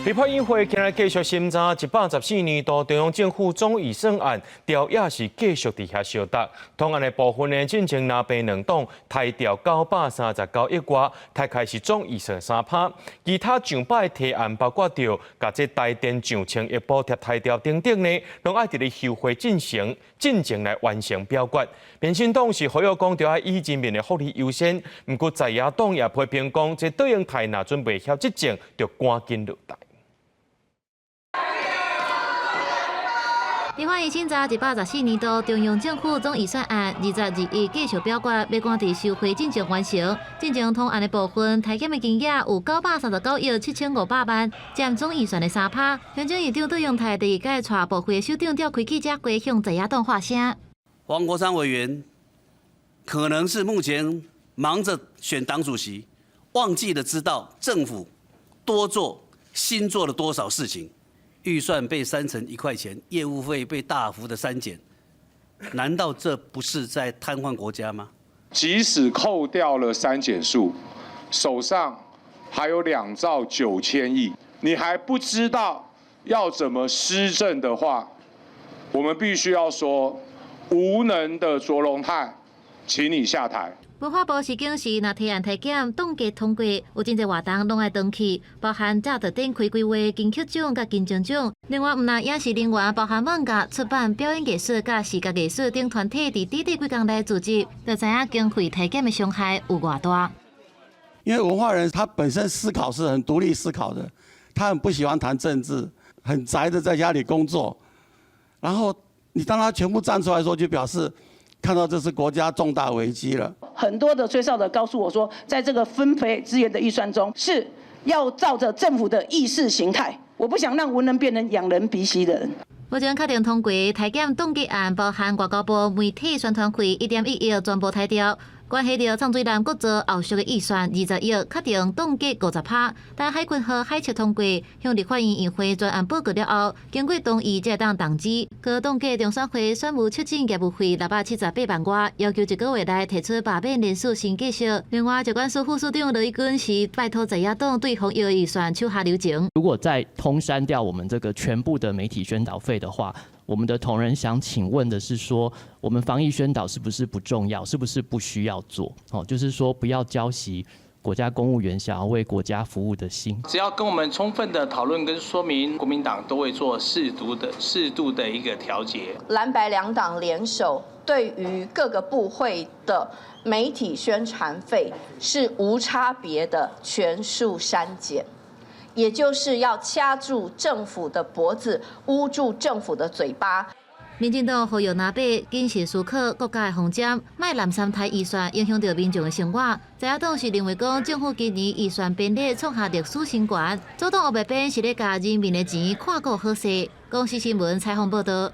立法院會今日繼續審查114年度中央政府總預算案，調也是繼續佇遐相逐。統案的部分呢，進前藍白兩黨刣掉939億外，大概是總預算3趴。其他上百提案，包括著共這台電上千億補貼刣掉等等呢，攏愛佇咧休會進行，進前來完成表決。民進黨是呼籲講，著愛以人民的福利優先，毋過在野黨也批評講，這卓榮泰若準袂曉執政，就趕緊落台。立法院審查114年度中央政府總預算案，22日繼續表決，欲趕佇休會進前完成。進前統案的部分，刣減的金額有939億7500萬，佔總預算的3趴。行政院長卓榮泰第二屆帶部會首長召開記者會，向在野黨發聲。黃國昌委員可能是目前忙着選黨主席，忘記了知道政府多做新做了多少事情。預算被刪成1塊錢，業務費被大幅的刪減，難道這不是在癱瘓國家嗎？即使扣掉了刪減數，手上還有2兆9千億，你還不知道要怎麼施政的話，我們必須要說，無能的卓榮泰，請你下台。文化部是警示，若提案刣減凍結通過，有真濟活動攏愛斷去，包含早就展開規劃金曲獎佮金鐘獎。另外，毋但影視人員，包含網咖、出版、表演藝術佮視覺藝術等團體，佇短短幾工內辭職，就知影經費刣減的傷害有偌大。因為文化人他本身思考是很獨立思考的，他很不喜歡談政治，很宅的在家裡工作。然後你當他全部站出來說，就表示看到這是國家重大危機了。很多的吹哨者告訴我說，在這個分配資源的預算中，是要照着政府的意識形態。我不想讓文人變成仰人鼻息的人。目前確定通過刣減凍結案，包含外交部媒體宣傳費1.1億全部刣掉，關係著藏水南國造後續的預算20億，確定凍結50趴。但海軍號海測通過，向立法院院會專案報告了後，經過同意才會當動支。閣凍結中選會選務促進業務費678萬外，要求一個月內提出罷免人事新計劃。另外，疾管署副署長羅一鈞是拜託在野黨對防疫預算手下留情。如果再通刪掉我們這個全部的媒體宣導費的話，我們的同仁想請問的是說，我們防疫宣導是不是不重要？是不是不需要做？哦，就是說不要澆熄國家公務員想要為國家服務的心。只要跟我們充分的討論跟說明，國民黨都會做適度的一個調節。藍白兩黨聯手，對於各個部會的媒體宣傳費是無差別的全數刪減。也就是要掐住政府的脖子，捂住政府的嘴巴。民進黨呼籲藍白謹慎思考國家的方針，莫濫刪刣預算影響著民眾的生活。在野黨是認為講政府今年預算編列創下歷史新高，阻擋烏白編是咧共人民的錢看顧好勢。公視新聞採訪報導。